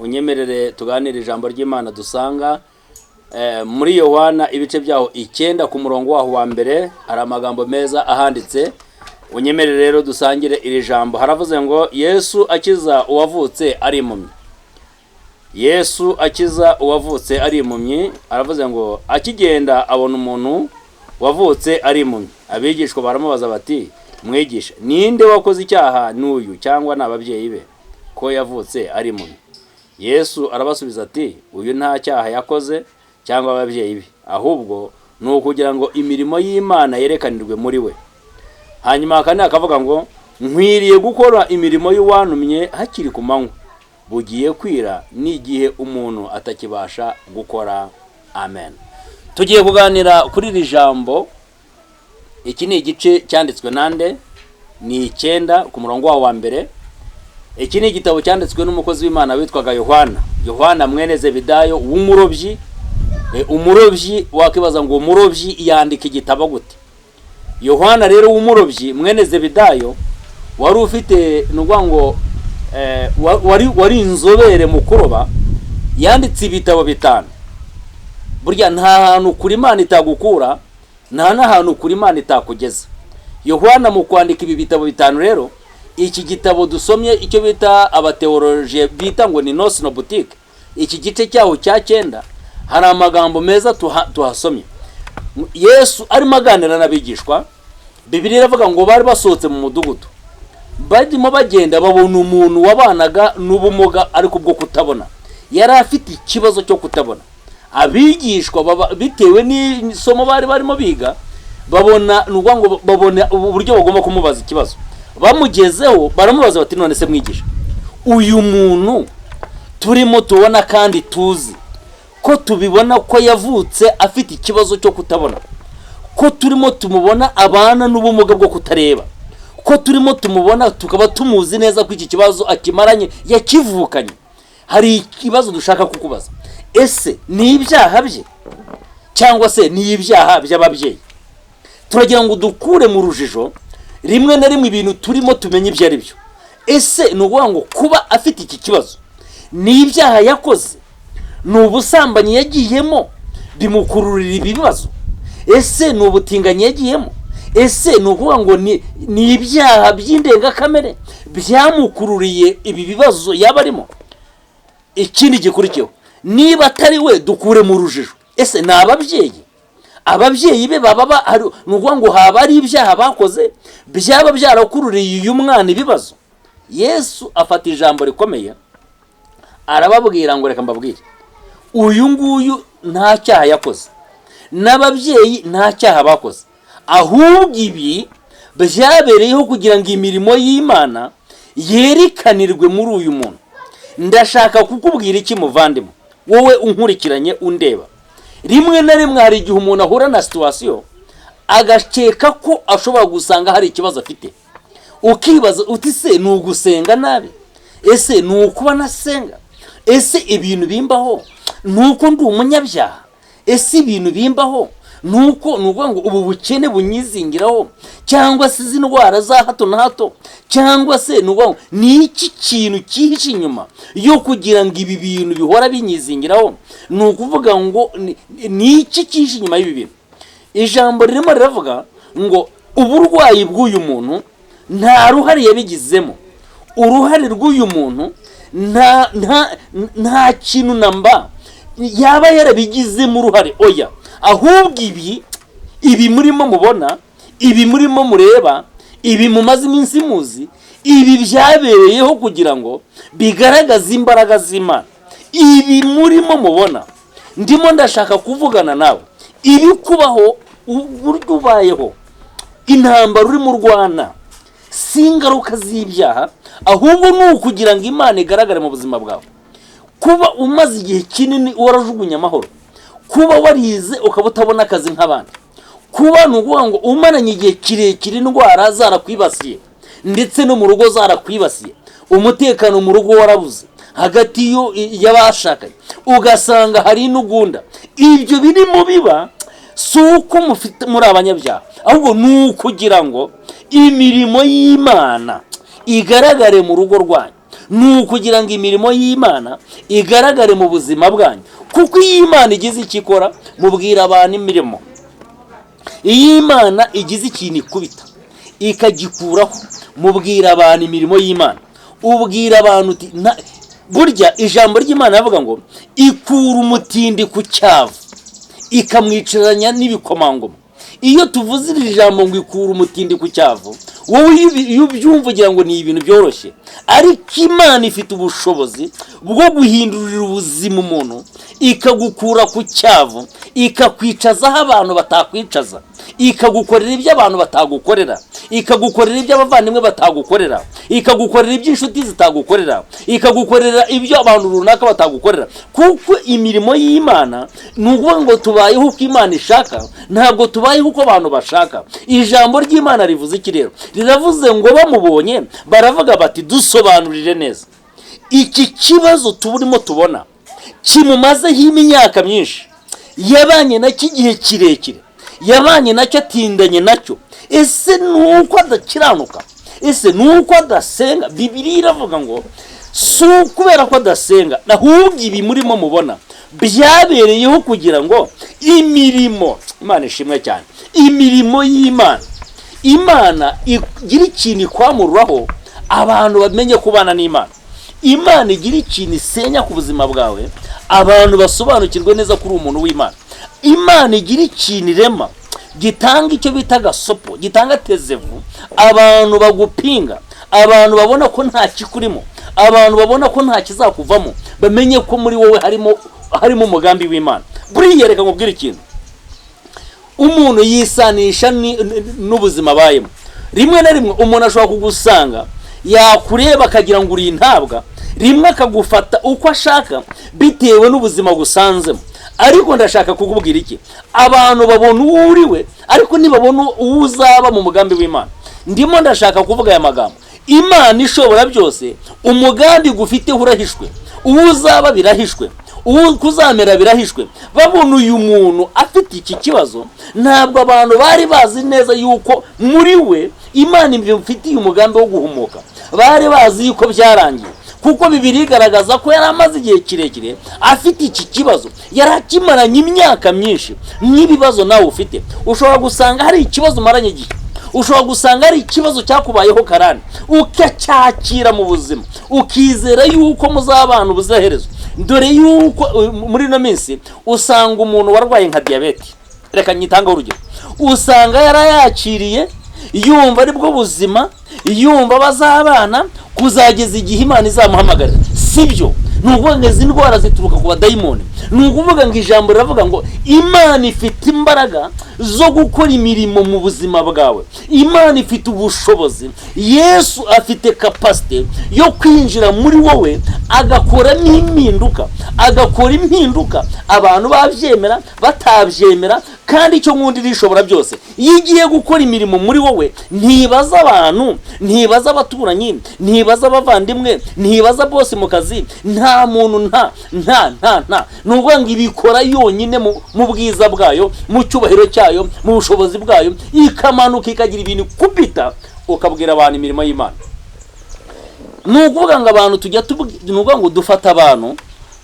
Unyemerere tuganire ijambo ry'Imana dusanga muri Yohana ibice byaho 9 ku murongo waho wa mbere. Hari amagambo meza ahanditse, unyemerere rero dusangire iri jambo. Haravuze ngo: "Yesu akiza uwavutse ari impumyi." Yesu akiza uwavutse ari impumyi. Aravuze ngo: "Akigenda abona umuntu wavutse ari impumyi. Abigishwa baramubaza bati: 'Mwigisha, ninde wakoze icyaha, n'uyu cyangwa ni ababyeyi be, ko yavutse ari impumyi?' Yesu arabasubiza ati: 'Uyu nta cyaha yakoze cyangwa ababyeyi be, ahubwo ni ukugira ngo imirimo y'Imana yerekanirwe muri we.'" Hanyuma akandi akavuga ngo: "Nkwiriye gukora imirimo y'uwantumye hakiri ku manywa, bugiye kwira n'igihe umuntu atakibasha gukora." Amen. Tugiye kuganira kuri iri jambo. Iki ni igice cyanditswe nande? Ni 9 ku murongo wawo wa mbere. Iki ni igitabo cyanditswe n'umukozi w'Imana witwaga Yohana, Yohana mwene Zebidayo w'umurobyi. Umurobyi, wakibaza ngo umurobyi yandika igitabo gute? Yohana rero w'umurobyi mwene Zebidayo wari ufite, ni ukuvuga ngo wari inzobere mu kuroba, yanditse ibitabo 5. Burya nta hantu kuri Imana itagukura, nta n'ahantu kuri Imana itakugeza. Yohana mu kwandika ibi bitabo 5 rero, iki gitabo dusomye, icyo bita abateoloje bita ngo ni non synoptique, iki gice cyaho cya 9, hari amagambo meza tuhasomye. Yesu arimo aganira n'abigishwa. Bibiliya iravuga ngo bari basohotse mu mudugudu, barimo bagenda babona umuntu wabanaga n'ubumuga ariko bwo kutabona. Yari afite ikibazo cyo kutabona. Abigishwa bitewe n'isomo bari barimo biga, babona, ni ukuvuga ngo babona uburyo bagomba kumubaza ikibazo. Bamugezeho baramubaza bati: "None se mwigisha, uyu muntu turimo tubona kandi tuzi ko tubibona ko yavutse afite ikibazo cyo kutabona, ko turimo tumubona abana n'ubumuga bwo kutareba, ko turimo tumubona tukaba tumuzi neza ko iki kibazo akimaranye, yakivukanye, hari ikibazo dushaka kukubaza: ese ni ibyaha bye cyangwa se ni ibyaha by'ababyeyi? Turagira ngo dukure mu rujijo rimwe na rimwe ibintu turimo tumenye ibyo ari byo. Ese ni ukuvuga ngo kuba afite iki kibazo ni ibyaha yakoze, ni ubusambanyi yagiyemo bimukururira ibibazo? Ese ni ubutinganyi yagiyemo? Ese ni ukuvuga ngo ni ibyaha by'indengakamere byamukururiye ibi bibazo yaba arimo?" Ikindi gikurikiyeho, niba atari we, dukure mu rujijo: ese ni ababyeyi? Ababyeyi be baba ni ukuvuga ngo haba ari ibyaha bakoze byaba byarakururiye uyu mwana ibibazo? Yesu afata ijambo rikomeye, arababwira ngo: "Reka mbabwire, uyu nguyu nta cyaha yakoze, n'ababyeyi nta cyaha bakoze, ahubwo ibi byabereyeho kugira ngo imirimo y'Imana yerekanirwe muri uyu muntu." Ndashaka kukubwira iki, muvandimwe, wowe unkurikiranye, undeba? Rimwe na rimwe hari igihe umuntu ahura na situation agakeka ko ashobora gusanga hari ikibazo afite. Ukibaza uti: "Se ni ugusenga nabi? Ese ni ukuba nasenga? Ese ibintu bimbaho ni uko ndi umunyabyaha? Ese ibintu bimbaho ni uko, ni ukuvuga ngo ubu bukene bunyizingiraho, cyangwa se izi ndwara za hato na hato, cyangwa se ni ukuvuga ngo ni iki kintu cyihishe inyuma yo kugira ngo ibi bintu bihora binyizingiraho? Ni ukuvuga ngo ni iki cyihishe inyuma y'ibi bintu?" Ijambo ririmo riravuga ngo uburwayi bw'uyu muntu nta ruhare yabigizemo. Uruhare rw'uyu muntu nta kintu na mba yaba yarabigizemo uruhare, oya. Ahubwo ibi murimo mubona, ibi murimo mureba, ibi mumaze iminsi muzi, ibi byabereyeho kugira ngo bigaragaze imbaraga z'Imana. Ibi murimo mubona, ndimo ndashaka kuvugana nawe, ibikubaho, uburyo ubayeho, intambara urimo urwana, si ingaruka z'ibyaha, ahubwo ni ukugira ngo Imana igaragare mu buzima bwawe. Kuba umaze igihe kinini warajugunye amahoro, kuba warize ukaba utabona akazi nk'abandi, kuba, ni ukuvuga ngo umaranye igihe kirekire indwara zarakwibasiye, ndetse no mu rugo zarakwibasiye, umutekano mu rugo warabuze hagati y'abashakanye, ugasanga hari intugunda, ibyo birimo biba si uko mufite muri abanyabyaha, ahubwo ni ukugira ngo imirimo y'Imana igaragare mu rugo rwanyu. Ni ukugira ngo imirimo y'Imana igaragare mu buzima bwanyu, kuko iyo Imana igize icyo ikora, mubwira abantu imirimo. Iyo Imana igize ikintu ikubita ikagikuraho, mubwira abantu imirimo y'Imana. Ubwira abantu uti burya ijambo ry'Imana rivuga ngo ikura umutindi ku cyavu ikamwicaranya n'ibikomangoma. Iyo tuvuze iri jambo ngo ikura umutindi ku cyavu, wowe iyo ubyumva ugira ngo ni ibintu byoroshye, ariko Imana ifite ubushobozi bwo guhindurira ubuzima umuntu, ikagukura ku cyavu, ikakwicaza aho abantu batakwicaza, ikagukorera ibyo abantu batagukorera, ikagukorera ibyo abavandimwe batagukorera, ikagukorera ibyo inshuti zitagukorera, ikagukorera ibyo abantu runaka batagukorera. Kuko imirimo y'Imana ni ukuvuga ngo tubayeho uko Imana ishaka, ntabwo tubayeho uko abantu bashaka. Ijambo ry'Imana rivuze iki rero? Riravuze ngo bamubonye baravuga bati dusobanurire neza iki kibazo turimo tubona kimumazeho imyaka myinshi, yabanye nacyo igihe kirekire, yabanye nacyo, atindanye nacyo. Ese ni uko adakiranuka? Ese ni uko adasenga? Bibiliya iravuga ngo si ukubera ko adasenga, ahubwo ibi murimo mubona byabereyeho kugira ngo imirimo, Imana ishimwe cyane, imirimo y'Imana, Imana igira ikintu ikwamururaho, abantu bamenye kubana n'Imana. Imana igira ikintu isenya ku buzima bwawe, abantu basobanukirwe neza ko uri umuntu w'Imana. Imana igira ikintu irema gitanga icyo bita agasopo, gitanga tezevu, abantu bagupinga, abantu babona ko nta kikurimo, abantu babona ko nta kizakuvamo, bamenye ko muri wowe harimo umugambi w'Imana. Buriya reka nkubwire ikintu, umuntu yisanisha n'ubuzima abayemo. Rimwe na rimwe umuntu ashobora kugusanga, yakureba akagira ngo uri intabwa, rimwe akagufata uko ashaka bitewe n'ubuzima gusanzemo. Ariko ndashaka kukubwira iki? Abantu babona uwo uriwe, ariko ntibabona uwo uzaba mu mugambi w'Imana. Ndimo ndashaka kuvuga aya magambo: Imana ishobora byose, umugambi gufiteho urahishwe, uwo uzaba birahishwe, uwo kuzamera birahishwe. Babona uyu muntu afite iki kibazo, ntabwo abantu bari bazi neza yuko muri we Imana imufitiye umugambi wo guhumuka. Bari bazi yuko byarangiye, kuko Bibiliya igaragaza ko yari amaze igihe kirekire afite iki kibazo, yari akimaranye imyaka myinshi. Nk'ibibazo nawe ufite, ushobora gusanga hari ikibazo umaranye igihe, ushobora gusanga hari ikibazo cyakubayeho karande, ukacyakira mu buzima, ukizera yuko muzabana ubuziraherezo. Dore yuko muri ino minsi usanga umuntu warwaye nka diyabete, reka nyitangeho urugero, usanga yarayakiriye, yumva aribwo buzima, yumva bazabana kuzageza igihe Imana izamuhamagarira. Sibyo? Ni ukuvuga ngo izi ndwara zituruka ku badayimoni. Ni ukuvuga ngo ijambo riravuga ngo Imana ifite imbaraga zo gukora imirimo mu buzima bwawe. Imana ifite ubushobozi, Yesu afite capacité yo kwinjira muri wowe agakoramo impinduka, agakora impinduka abantu babyemera batabyemera. Kandi icyo nkunda, irishobora byose. Iyo igiye gukora imirimo muri wowe, ntibaza abantu, ntibaza abaturanyi, ntibaza abavandimwe, ntibaza bose mu kazi, nta muntu, nta nta nta nta. Ni ukuvuga ngo ibikora yonyine mu bwiza bwayo, mu cyubahiro cyayo, mu bushobozi bwayo, ikamanuka ikagira ibintu ikubita, ukabwira abantu imirimo y'Imana. Ni ukuvuga ngo abantu tujya ni ukuvuga ngo dufata abantu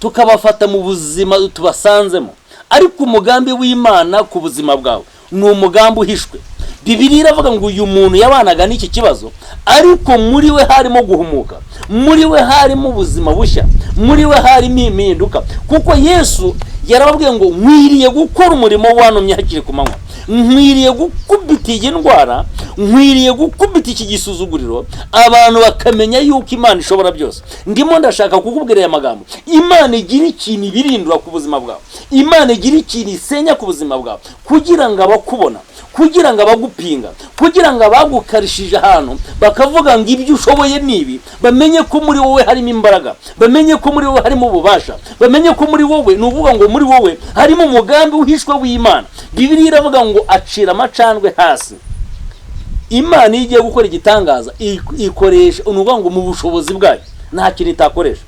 tukabafata mu buzima tubasanzemo, ariko umugambi w'Imana ku buzima bwawe ni umugambi uhishwe. Bibiliya iravuga ngo uyu muntu yabanaga n'iki kibazo, ariko muri we harimo guhumuka, muri we harimo ubuzima bushya, muri we harimo impinduka, kuko Yesu yarababwiye ngo nkwiriye gukora umurimo wantumye hakiri ku manywa, nkwiriye gukubita iyi ndwara, nkwiriye gukubita iki gisuzuguriro, abantu bakamenya yuko Imana ishobora byose. Ndimo ndashaka kukubwira aya magambo: Imana igira ikintu ibirindura ku buzima bwawe, Imana igira ikintu isenya ku buzima bwawe, kugira ngo abakubona, kugira ngo abagupinga, kugira ngo abagukarishije ahantu bakavuga ngo ibyo ushoboye ni ibi, bamenye ko muri wowe harimo imbaraga, bamenye ko muri wowe harimo ububasha, bamenye ko muri wowe, ni ukuvuga ngo muri wowe harimo umugambi uhishwe w'Imana. Bibiliya iravuga ngo acira amacandwe hasi. Imana iyo igiye gukora igitangaza ikoresha, ni ukuvuga ngo mu bushobozi bwayo nta kintu itakoresha.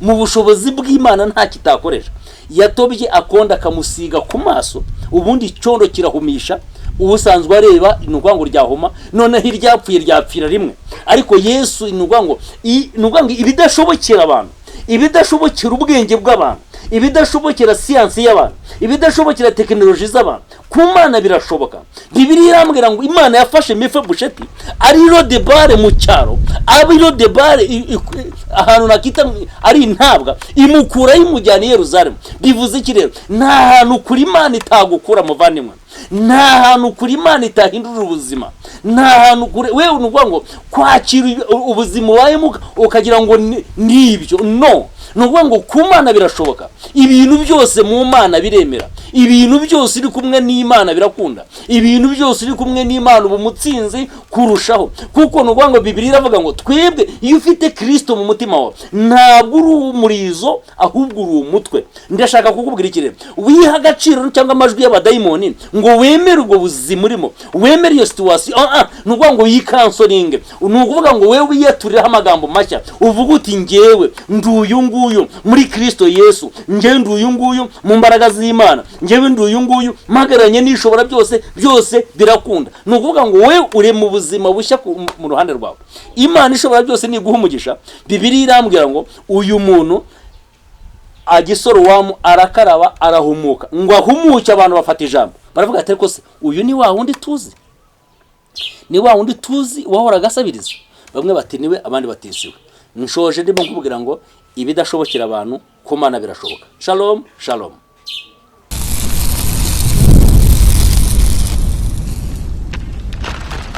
Mu bushobozi bw'Imana nta kitakoresha. Yatobye akondo akamusiga ku maso, ubundi icyondo kirahumisha. Ubusanzwe areba, ni ukuvuga ngo ryahuma, noneho iryapfuye ryapfira rimwe. Ariko Yesu, ni ukuvuga ngo ni ukuvuga ngo ibidashobokera abantu, ibidashobokera ubwenge bw'abantu, ibidashobokera siyansi y'abantu, ibidashobokera tekinoloji z'abantu, ku Mana birashoboka. Bibiliya irambwira ngo Imana yafashe Mefibosheti ari Lodebare mu cyaro, aba Lodebare ahantu nakita ari intabwa, imukuraho imujyana i Yeruzalemu. Bivuze iki rero? Nta hantu kuri Imana itagukura, muvandimwe. Nta hantu kuri Imana itahindura ubuzima. Nta hantu kure wewe, ni ukuvuga ngo kwakira ubuzima ubayemo ukagira ngo ni ibyo. No ni ukuvuga ngo ku Mana birashoboka. Ibintu byose mu Mana biremera. Ibintu byose uri kumwe n'Imana birakunda. Ibintu byose uri kumwe n'Imana uba umutsinzi kurushaho, kuko ni ukuvuga ngo Bibiliya iravuga ngo twebwe iyo ufite Kirisito mu mutima wawe, ntabwo uri umurizo, ahubwo uri umutwe. Ndashaka kukubwira iki rero? Wiha agaciro cyangwa amajwi y'abadayimoni ngo wemere ubwo buzima urimo, wemere iyo situation. Ni ukuvuga ngo yikansoringe, ni ukuvuga ngo wewe wiyaturireho amagambo mashya, uvuge uti: "Ngewe ndi uyu nguyu muri Kirisito Yesu, ngewe ndi uyu nguyu mu mbaraga z'Imana, ngewe ndi uyu nguyu mpagararanye n'Ishobora byose, byose birakunda." Ni ukuvuga ngo wowe uri mu buzima bushya mu ruhande rwawe. Imana Ishobora byose niguha umugisha. Bibiliya irambwira ngo uyu muntu agisorowamu arakaraba, arahumuka. Ngo ahumuke, abantu bafata ijambo, baravuga ati: "Ariko se uyu ni wa wundi tuzi? Ni wa wundi tuzi wahoraga asabiriza?" Bamwe bati: "Niwe," abandi bati: "Siwe." Nshoje ndimo nkubwira ngo ibidashobokera abantu, ku Mana birashoboka. Shalom, shalom.